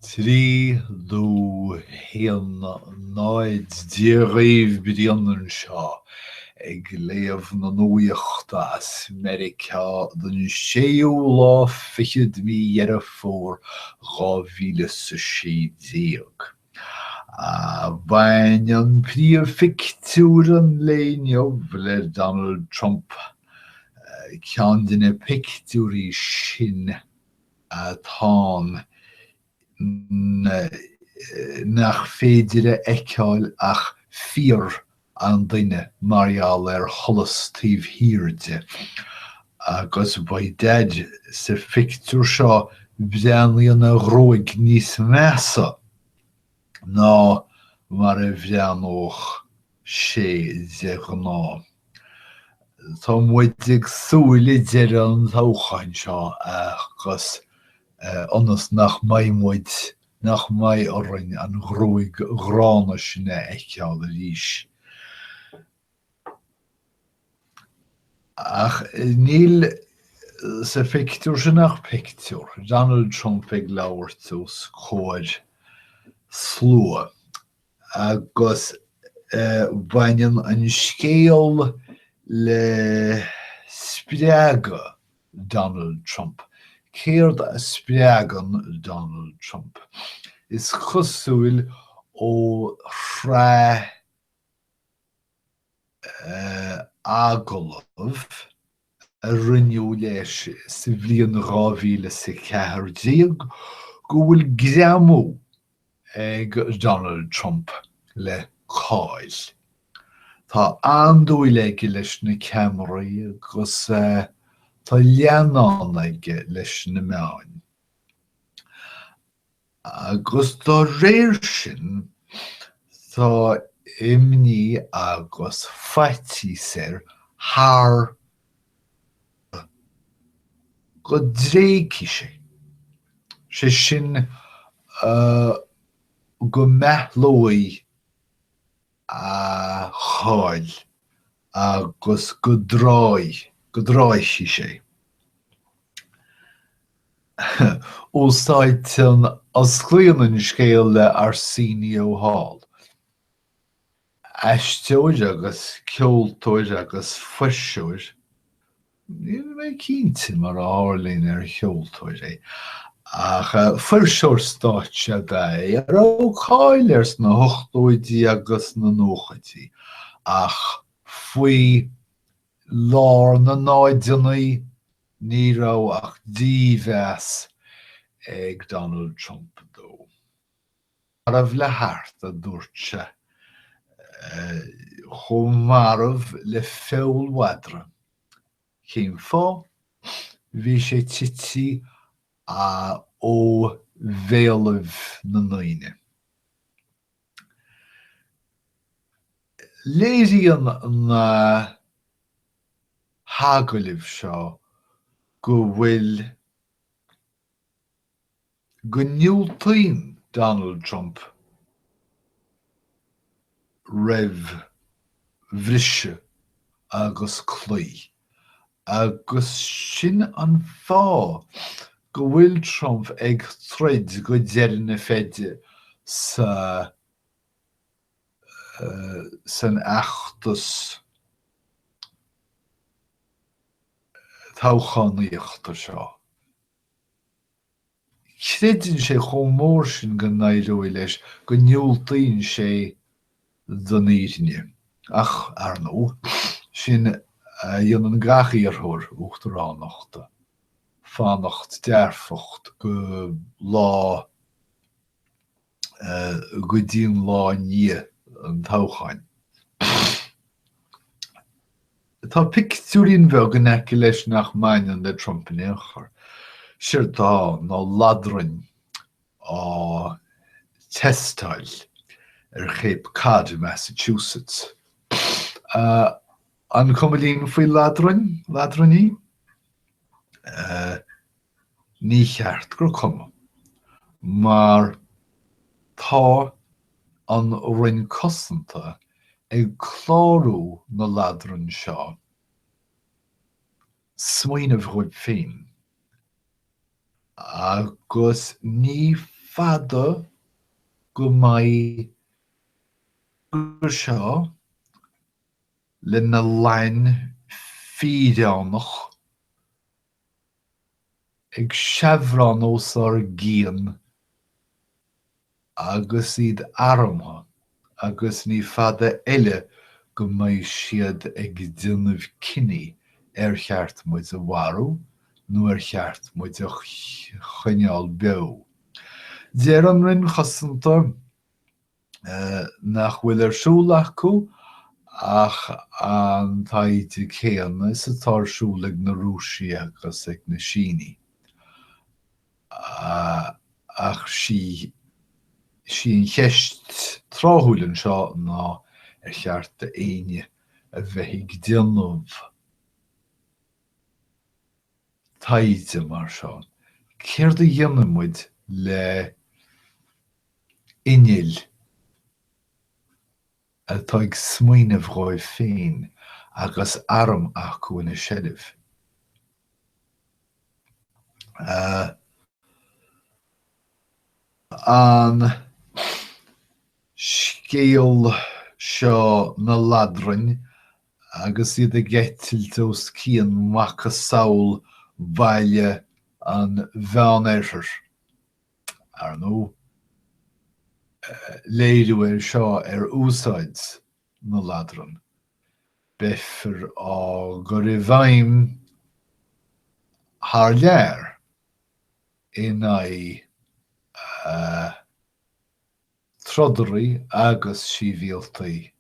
3, 2, 1, 0 Dia dhaoibh, Brian anseo ag léamh na nuachta as Meiriceá don séú lá fichead de mí Dheireadh Fómhair 2016. Baineann príomhphictiúr an lae inniu le Donald Trump, ceann de na pictiúirí sin atá ann nach féidir a fheiceáil ach fíor an duine mar gheall ar sholas taobh thiar de. Agus by dad, sa phictiúr seo breathnaíonn a ghruaig níos measa ná mar a bhreathnódh sé de ghnáth. Tá muid ag súil le deireadh an toghcháin seo agus ionas nach mbeidh muid, nach mbeidh orainn an ghruaig ghránna sin a fheiceáil arís. Ach níl sa phictiúr sin ach pictiúr, Donald Trump ag labhairt os comhair slua. Agus baineann an scéal le spreagadh Donald Trump. Céard a spreagann Donald Trump? Is cosúil ó shraith agallamh a rinneadh leis sa bhliain 2014 go bhfuil greamú ag Donald Trump le cáil. Tá an-dúil aige leis na ceamaraí agus tá leannán aige leis na meáin. Agus dá réir sin, tá imní agus faitíos air thar go dtréigfidh sé, sé sin go meathlóidh a cháil agus go dtráigh, go dtráífidh sé. Úsáideann, osclaíonn an scéal le Arsenio Hall, aisteoir agus ceoltóir agus fuirseoir, níl mé cinnte mar a tharlaíonn ar cheoltóir é, ach fuirseoir stáitse ab ea é a raibh cáil air sna hochtóidí agus sna nóchaidí, ach faoi lár na náideannaí ní raibh ach dímheas ag Donald Trump dó. Marbh le hArt, a dúirt sé, chomh marbh le feoil mhadra. Cén fáth? Bhí sé tite ó bhéalaibh na ndaoine. Léiríonn na hagallaimh seo go bhfuil, go ndiúltaíonn Donald Trump roimh bhriseadh agus cloí agus sin an fáth go bhfuil Trump ag troid go deireadh na feide sa san fheachtas toghchánaíochta seo. Creideann sé chomh mór sin go n-éireoidh leis go ndiúltaíonn sé don fhírinne. Ach, ar ndóigh, sin a dhéanann gach iarrthóir uachtaránachta, fanacht dearfach go lá go dtí an lá i ndiaidh an toghcháin. Tá pictiúirín bheag in aice leis nach mbaineann le Trump in aon chor. Séard atá ann ná ladrainn á tástáil ar Chape Cod i Massachusetts. An cuma linn faoi ladrainn, ladrainní? Ní cheart gur cuma, mar tá an Roinn Cosanta ag clárú na ladrann seo, smaoineamh dhóibh féin, agus ní. fada go mbeidh seo lena lain fíreánach ag seabhrán os ár gcionn agus iad armtha agus ní fada eile go mbeidh siad ag déanamh cinní ar cheart muid a mharú nó ar cheart muid a choinneáil beo. Deir an Roinn Cosanta nach bhfuil ar siúl acu ach an taighde céanna is atá ar siúl ag na Rúisigh agus ag na Sínigh. Ach sí sí an cheist tráthúil anseo ná ar cheart d'éinne a bheith ag déanamh taighde mar seo? Céard a dhéanfaidh muid le innill atá ag smaoineamh dhóibh féin agus arm acu ina seilbh. An scéal seo na ladrainn agus iad ag eitilt os cionn macasamhail bhaile an Mheánoirthir. Ar ndóigh, léiriú é seo ar úsáid na ladrann. Beifear á gcur i bhfeidhm thar lear in aghaidh trodairí agus sibhialtaigh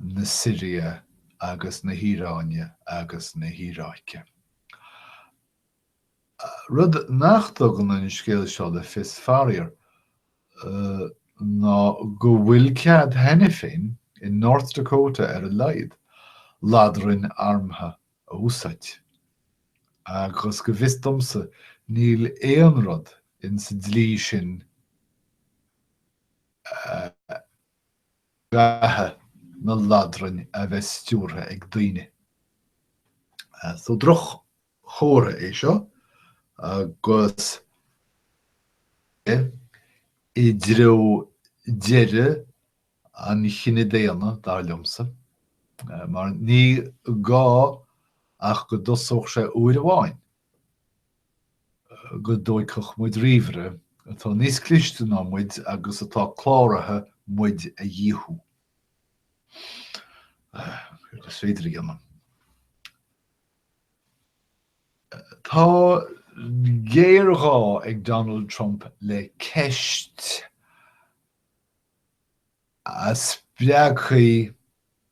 na Siria agus na hIaráine agus na hIaráice. Rud nach dtugann an scéal seo le fios, faraor, ná go bhfuil cead cheana féin, in North Dakota ar a laghad, ladrainn armtha a úsáid. Agus go bhfios domsa níl aon rud insa dlí sin a gcaithfidh na ladrainn a bheith stiúrtha ag daoine. So droch chomhartha é seo agus i dtreo deireadh an chine daonna, dar liomsa, mar ní gá ach go dtosódh sé uair amháin go dtóigfeadh muid ríomhaire atá níos cliste ná muid agus atá cláraithe muid a dhíothú. Céard is féidir a dhéanamh? Tá géarghá ag Donald Trump le ceist a spreagfaidh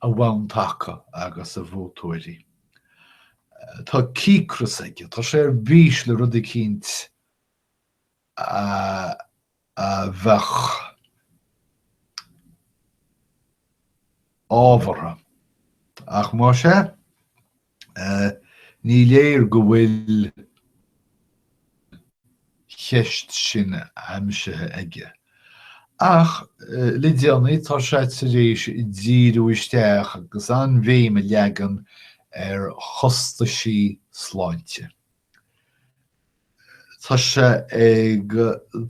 a bhonn taca agus a vótóirí. Tá cíocras aige, tá sé ar bís le rud eicínt a bheadh ábhartha. Ach más ea, ní léir go bhfuil cheist sin aimsithe aige. Ach le déanaí tá sé tar éis díriú isteach agus an-bhéim a leagan ar chostaisí sláinte. Tá sé ag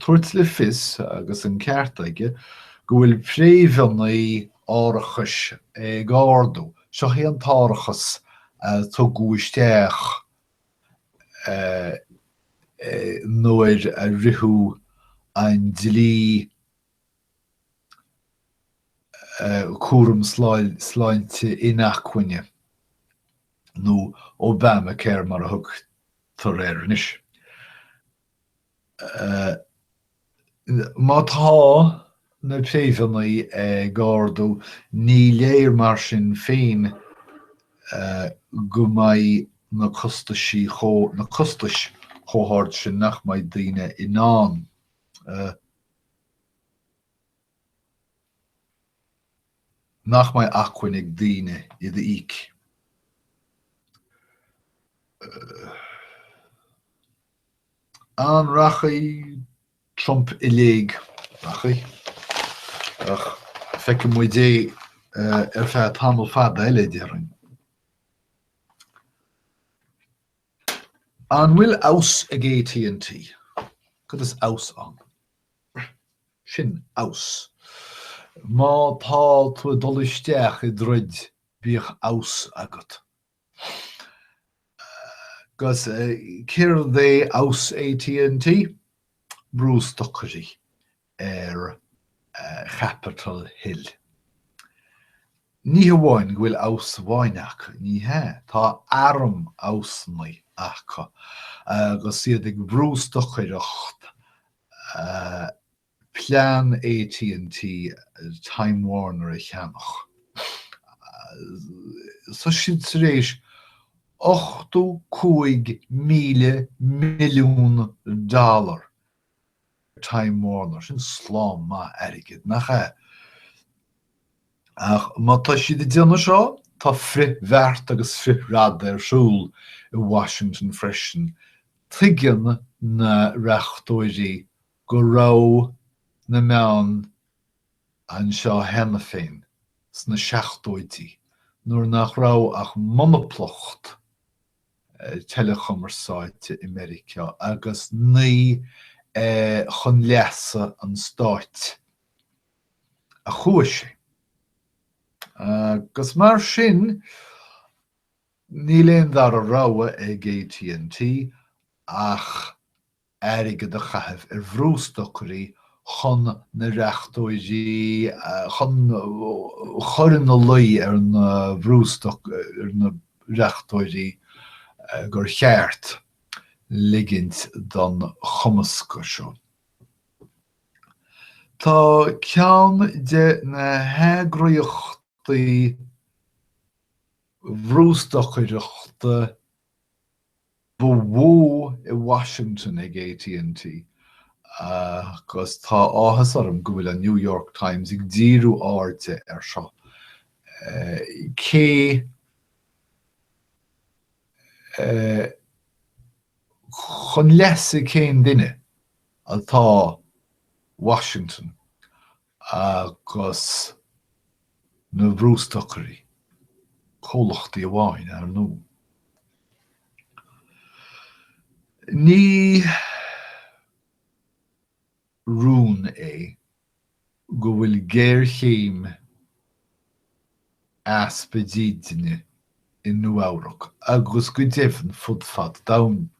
tabhairt le fios, agus an ceart aige, go bhfuil préimheanna árachais ag ardú. Seo é an t-árachas a tugadh isteach nuair a ritheadh an dlí cúram sláinte inacmhainne, nó Obamacare mar a thugtar air anois. Má tá na préimheanna ag ardú, ní léir mar sin féin go mbeidh na costaisí chomh na costais chomh hard sin nach mbeidh daoine in ann nach mbeidh acmhainn ag daoine iad a íoc. An rachaidh Trump i léig? Rachaidh. Ach feicfidh muid é ar feadh tamall fada eile, déarfainn. An bhfuil fheabhas ag AT&T? Cad is abhus ann? Sin abhus. Má tá tú ag dul isteach i dtroid, bíodh abhus agat. Agus céard é abhus AT&T? Brústocairí ar Chapitol Hill. Ní hamháin go bhfuil abhus amháin acu, ní hea, tá arm abhusanna acu agus iad ag brústocaireacht plean AT&T Time Warner a cheannach. Tá siad tar éis 85,000 milliún dollar Time Warner, sin slám maith airgid, nach ea? Ach má tá siad ag déanamh seo, tá frithbheart agus frithrada ar siúl i Washington freisin. Tuigeann na reachtóirí go raibh na meáin anseo cheana féin sna seachtóidí nuair nach raibh ach monaplacht teileachumarsáide i Meiriceá agus ní chun leasa an stáit a chuaigh sé. Agus mar sin, níl aon dara rogha ag AT&T ach airgead a chaitheamh ar bhrústocairí chun na reachtóirí, chun chur ina luí ar na brústoc, ar na reachtóirí gur cheart ligint don chumascadh seo. Tá ceann de na heagraíochtaí bhrústocaireachta ba mhó i Washington ag AT&T agus tá áthas orm go bhfuil an New York Times ag díriú airde air seo. Cé chun leasa cén duine atá Washington agus na brústocairí, comhlachtaí amháin, ar ndóigh. Ní rún é go bhfuil géarchéim easpa dídine i Nua-Eabhrac agus go deimhin fud fad domhain.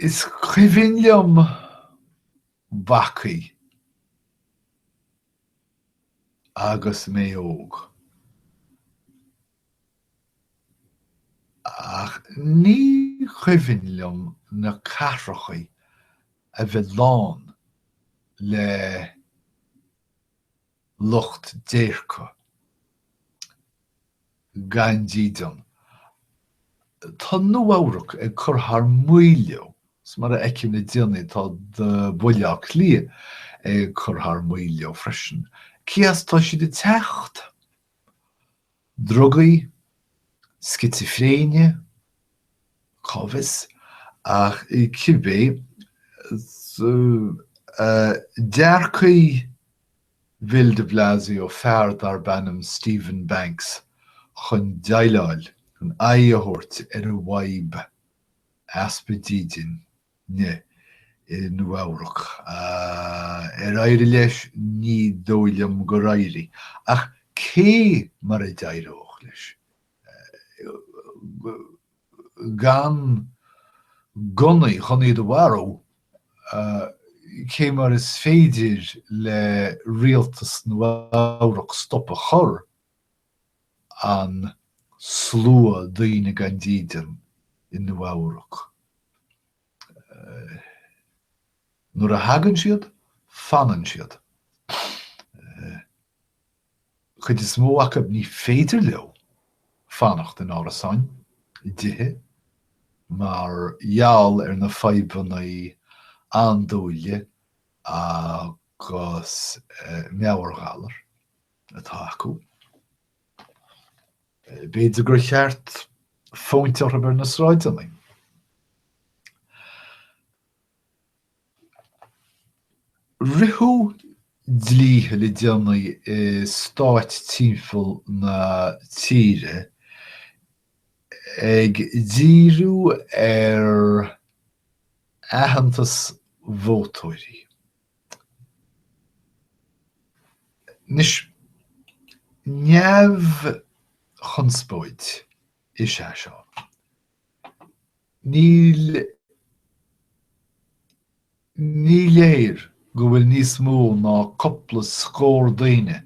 Is cuimhin liom bacaigh agus mé óg, ach ní cuimhin liom na cathracha a bheith lán le lucht déirce gan dídean. Tá Nua-Eabhrac ag cur thar maoil leo, is mar a fheicim le déanaí tá Baile Átha Cliath ag cur thar maoil leo freisin. Cé as tá siad ag teacht? Drugaí? Scitsifréine? Cá bhfios? Ach cibé, d'earcaigh Bill de Blasio fear darb ainm Steven Banks chun déileáil, chun aghaidh a thabhairt ar an bhfadhb easpa dídine i Nua-Eabhrac. Ar éirigh leis? Ní dóigh liom gur éirigh. Ach cé mar a d'éireodh leis? Gan gunnaí chun iad a mharú, cé mar is féidir le rialtas Nua-Eabhrac stop a chur an slua daoine gan dídean i Nua-Eabhrac? Nuair a thagann siad, fanann siad. Cuid is mó acu ní féidir leo fanacht in árasáin, i dtithe, mar gheall ar na fadhbanna andúile agus meabhairghalair atá acu. B'fhéidir gur cheart fóint orthu ar na sráideanna. Ritheadh dlíthe le déanaí i stáit timpeall na tíre. Ag díriú ar aitheantas vótóirí. Anois, neamhchonspóid is ea seo. Níl Ní léir go bhfuil níos mó ná cúpla scór daoine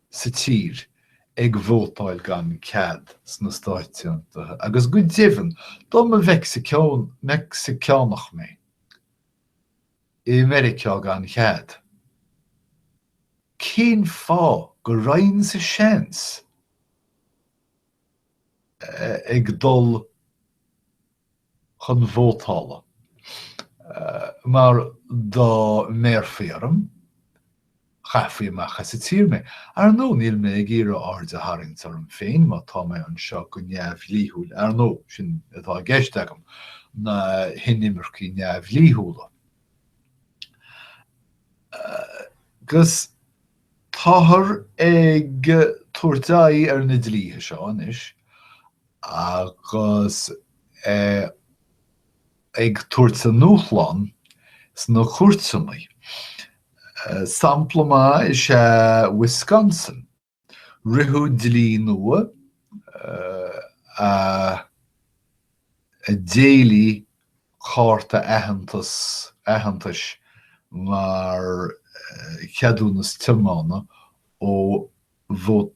sa tír ag vótáil gan cead sna Stáit Aontaithe agus go deimhin dá mba Mheicsiceánach mé i Meiriceá gan chead, cén fáth go raghainn sa seans ag dul chun vótála, mar dá mbéarfaí orm, chaithfí amach as an tír mé. Ar ndóigh, níl mé ag iarraidh aird a tharraingt orm féin má tá mé anseo go neamhdhlíthiúil, ar ndóigh, sin atá i gceist agam, na hinimircigh neamhdhlíthiúla. Agus táthar ag tabhairt aghaidh ar na dlíthe seo anois, agus ag tabhairt a ndúshlán sna cúirteanna. Sampla maith is ea Wisconsin. Ritheadh dlí nua a d'éiligh cárta aitheantas aitheantais mar cheadúnas tiomána ó vótálaithe,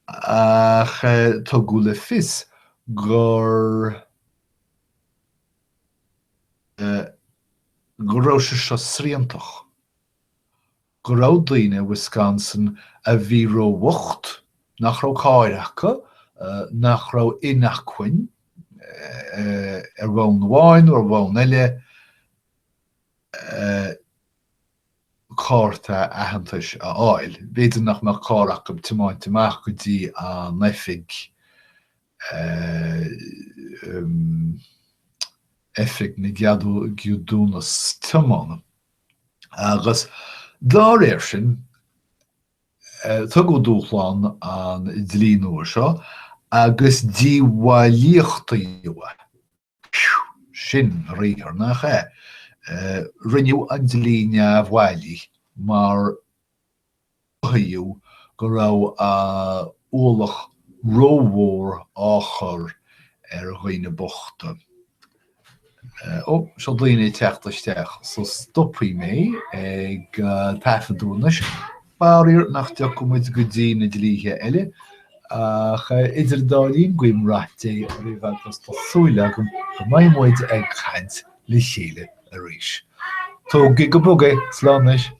ach tugadh le fios gur go raibh sé seo sriantach, go raibh daoine i Wisconsin a bhí róbhocht, nach raibh carr acu, nach raibh in acmhainn, ar bhonn amháin nó ar bhonn eile, cárta aitheantais a fháil. B'fhéidir nach mbeadh carr acu tiomáint amach go dtí an oifig, oifig na gceadúnas tiomána. Agus dá réir sin, tugadh dúshlán an dlí nua seo agus díbhailíochtaíodh é. Sin briathar, nach ea? Rinneadh an dlí neamhbhailí mar cruthaíodh go raibh ualach rómhór á chur ar dhaoine bochta. Ó, seo daoine ag teacht isteach, so stopfaidh mé ag taifeadadh anois. Faraor nach dtiocfaidh muid go dtí na dlíthe eile, ach idir an dá linn, guím rath Dé oraibh agus tá súil agam go mbeidh muid ag caint le chéile arís. Tógaigí go bog é, slán anois.